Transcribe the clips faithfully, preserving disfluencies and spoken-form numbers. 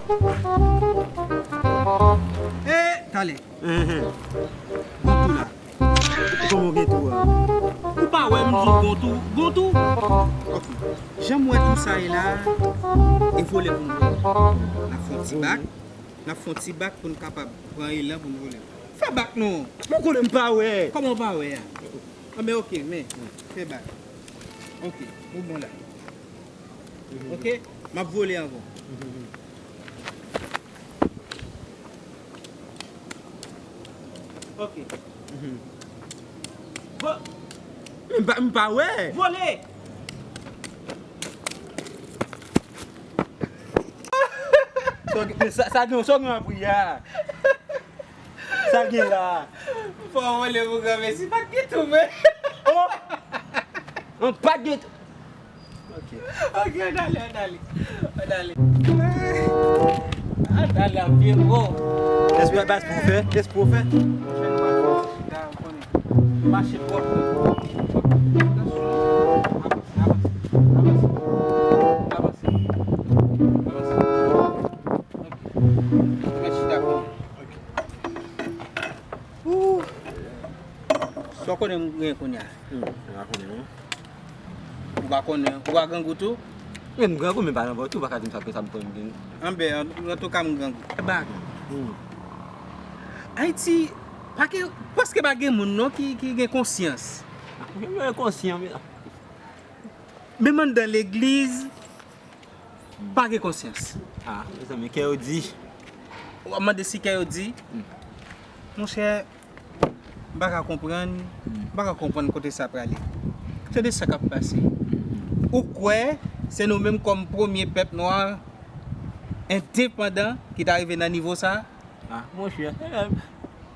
E, talè. Enhen. Gon tou la. Kòman w gen tou a? Ou pa wè m di w gon tou? Gon tou? Ok. Jan m wè tou sa ye la, e vole pou m vole. N ap fè yon ti bak. N ap fè yon ti bak pou n kapab pran elan pou n vole. Fè bak non. Mwen konnen m pa wè. Kòman w pa wè a? Anben, ok, men, fè bak. Ok, ou bon la. Ok, m ap vole ankò. Ok. Bon. M pa, m pa wè. Vole! Sa, sa, sa gen, sa gen apri a. Sa gen la. Fò w rele pou granmesi, pa t gen tou, men. Oh! An pa t gen tou. Ok. Ok, ann ale, ann ale. Ann ale. Ann ale a pye, bro. Kès pou fè? Kès pou fè? Mache twòp. Avanse, avanse, avanse, avanse. Ok. Mèt chita kounye a. Ok. Ooh. Sa w konnen m gen kounye a? Hmm, m pa konnen non. Ou pa konnen, ou pa grangou tou? Men m grangou, men pa nan vòt ou pa ka di m sa ke sa m konnen m gen. Anben, an, antouka m grangou. Bak. Hmm. Ayiti, pa gen, prèske pa gen moun non ki, ki gen konsyans. Ah, mwen gen konsyan, men. Menm anndan legliz, pa gen konsyans. Ah, mezanmi, kè yo di. W ap mande si kè yo di? Hmm. Monchè, m pa ka konprann, m pa ka konprann kote sa prale. Tande sa k ap pase. Hmm. Ou kwè se nou menm kòm premye pèp nwa endepandan ki ta rive nan nivo sa? Ah, monchè, eh, eh,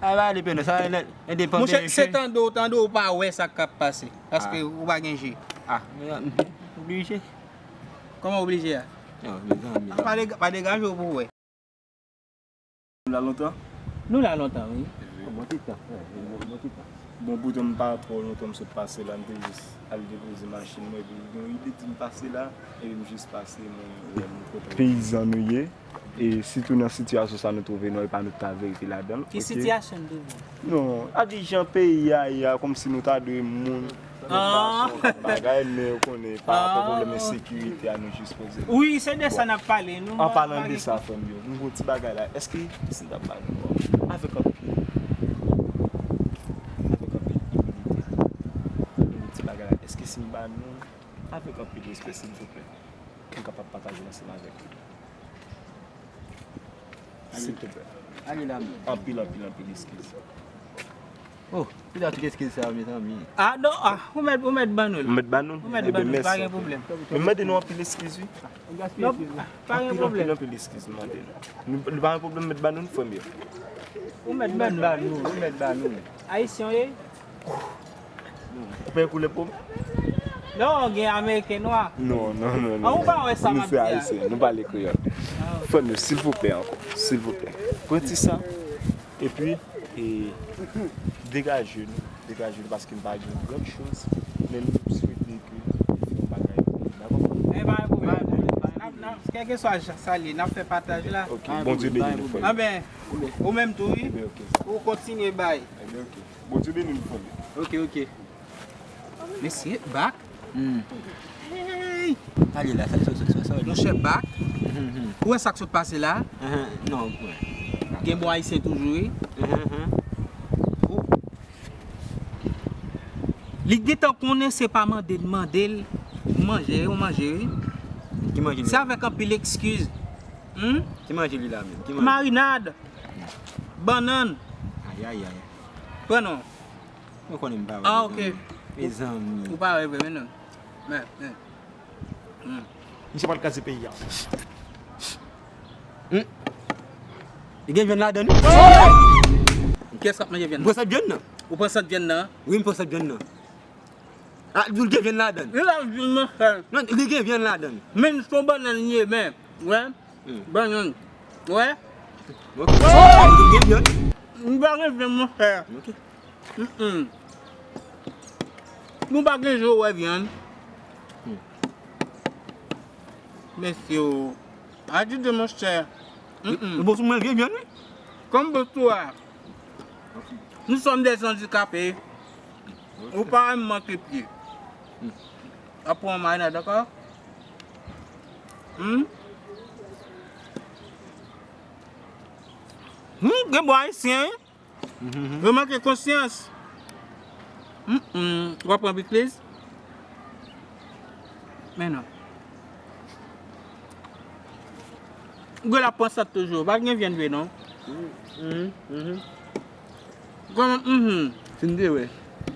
a pa depandan, sa endepandan. Monchè, se tande w, tande w pa wè sa k ap pase, paske ou pa gen je. Ah, men, oblije. Kòman oblije a? Non, mezanmi. Pa de-, pa degaje w pou w wè. Nou la lontan? Nou la lontan, wi. Bon ti tan, wi, bon, bon ti tan. Bon, poutan m pa twò lontan m sot pase la, m te jis al depoze machin mwen, epi gen yon ide di m pase la, epi m jis pase, mwen, mwen kote. Peyizan nou ye, e sitou nan sitiyasyon sa nou twouve nou, e pa nou ki ta verifye ladan l, ok? Ki sitiyasyon n twouve? Non, a di jan peyi a ye a, kòmsi nou ta dwe moun, yon fason, bagay, men ou konnen, pa rapò pwoblèm ensekirite a, nou jis poze. Wi, se de sa n ap pale, nou. An palan de sa, frè m yo, nou gon ti bagay la, èske si n ta ba nou avèk anpil, avèk anpil imilite, nou gon ti bagay la, èske si n ba nou avèk anpil respè, silvouplè, nou kapab pataje l ansanm avèk nou? Silvouplè. Ale la, men. Anpil, anpil, anpil eskiz. Oh, ki la tout eskiz sa, mezanmi? Ah, non, ah, ou mèt, ou mèt ban nou l. Ou mèt ban nou l? Ou mèt ban nou l, pa gen pwoblèm. Men mande nou anpil eskiz, wi. Non, pa gen pwoblèm. Anpil, anpil, anpil eskiz, mande nou. Nou, nou pa gen pwoblèm, mèt ban nou l, frè m yo. Ou mèt ban nou l, ou mèt ban nou l. Ayisyen w ye? Ou pa gen koulè po m? Non, gen ameriken nwa. Non, non, non, non. An, ou pa wè sa m ap di a? Nou se ayisyen, nou pale kreyòl. Ah, ok. Frè m yo, silvouplè ankò, silvouplè. Pran ti sa, epi, e, degaje nou, degaje nou, paske n pa gen gran choz, men nou swete ke nou fè yon bagay, dakò? E pa gen pwoblèm, pa gen pwoblèm. N ap, n ap, kèlkeswa sa l ye, n ap fè pataj la. Ok, Bondye beni nou, frè m. Anben, ou menm tou, wi. Ebyen, ok. Ou kontinye bay. Ebyen, ok. Bondye beni nou, frè m. Ok, ok. Mesye, bak. Hmm. Hey! Ale la, sa, sa, sa, sa, sa. Monchè, bak. Mhm, mhm. Ou wè sa k sot pase la? Mhm, non, wè. Gen bon ayisyen toujou, wi. Mhm, mhm. Ou, li gentan konnen se pa mande l, mande l manje, ou manje, wi. Ki manje li la? Se avèk anpil eskiz. Hmm? Ki manje li la menm? Ki manje? Marinad. Bannann. Ayayay. Pran non. Mwen konnen m pa wè. Ah, ok. Mezanmi. Ou pa wè vre, men non. Men, men. Hmm. Misye pral kraze peyi a. Hmm. Li gen vyann ladan l wi. Kiyès k ap manje vyann nan? M pran sant vyann nan. Ou pran sant vyann nan? Wi, m pran sant vyann nan. Ah, li gen vyann ladan l. Li pa vyann, monchè. Non, li gen vyann ladan l. Men se yon bannann li ye, men. Wè? Hmm. Bannann. Wè? Ok. Li gen vyann. M pa gen vyann, monchè. Ok. Mm-mm. Nou pa gen je wè vyann. Hmm. Mesye o. Adjide, monchè. Mm-mm. Bon, sou mwen, vye vyann, wi. Kòm bon sou a. Nous sommes des handicapés. Ou pa menm manke pye. Ap pran manna, dakò? Hmm? Hmm, gen bon ayisyen, wi. Yo manke konsyans. Mm, mm. W ap pran pikliz? Men non. Gwe la pran sant toujou. Pa gen vyann vre non. Mhm, mhm. Kòman, mhm? Fin de wè.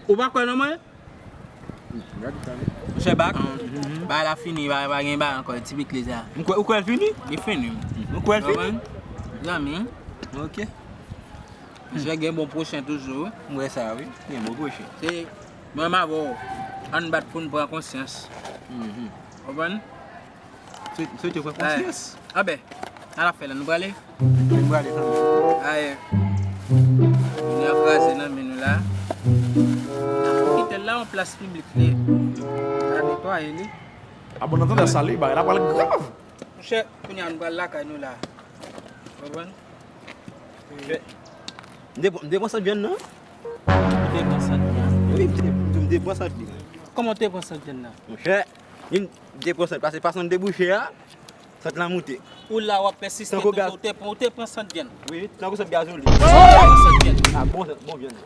Ou pa kwè nan mwen? Gade sa, wi. Monchè Bak, bagay la fini, pa, pa gen bagay ankò, ti pikliz la. Ou kwè, ou kwè l fini? Li fini. Ou kwè l fini? Zanmi. Ok. Monchè gen bon pwochen toujou, wi. M wè sa, wi. Gen bon pwochen. Se mwen m avè w. Ann bat pou n pran konsyans. Mhm. Konprann? Se, se te pran konsyans. Anben, ala fè la, nou prale? Nou prale, tanmi. Aye. Nou kraze nan men nou la. N ap kite l la, yon plas piblik li ye. N a netwaye li. A bon, nan tandans sa, li, bagay la pral grav. Monchè, kounye a nou pral lakay nou la. Konprann? M te, m te pran sant vyann nan. Ou te pran sant vyann? Wi, m te, m te pran sant li. Kòman w te pran sant vyann nan? Monchè, m te pran sant, paske pa sant debouche a, sant lan moute. Ou la, w ap pèsiste toujou, ou te, ou te pran sant vyann. Wi, tankou sant gazoli. Ou te pran sant vyann. A bon, bon vyann.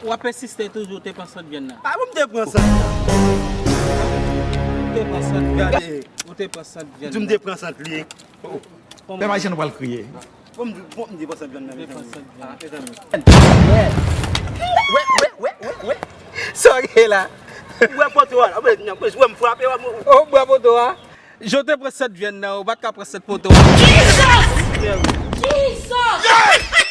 W ap pèsiste toujou, ou te pran sant vyann nan. A bon, m te pran sant vyann. Ou te pran sant vyann. Gade. Ou te pran sant vyann. Di m te pran sant li. Fè m aji nou pral kriye. Bon, m di, bon, m di pran sant vyann nan, mezanmi. Mezanmi. Wè, wè, wè, wè, wè. Sa w gen la? Ou wè poto a, ou wè m frape, w ap mouri. Ou bwè poto a? Jan w te pran sant vyann nan, ou pa t ka pran sant poto a. Jesus!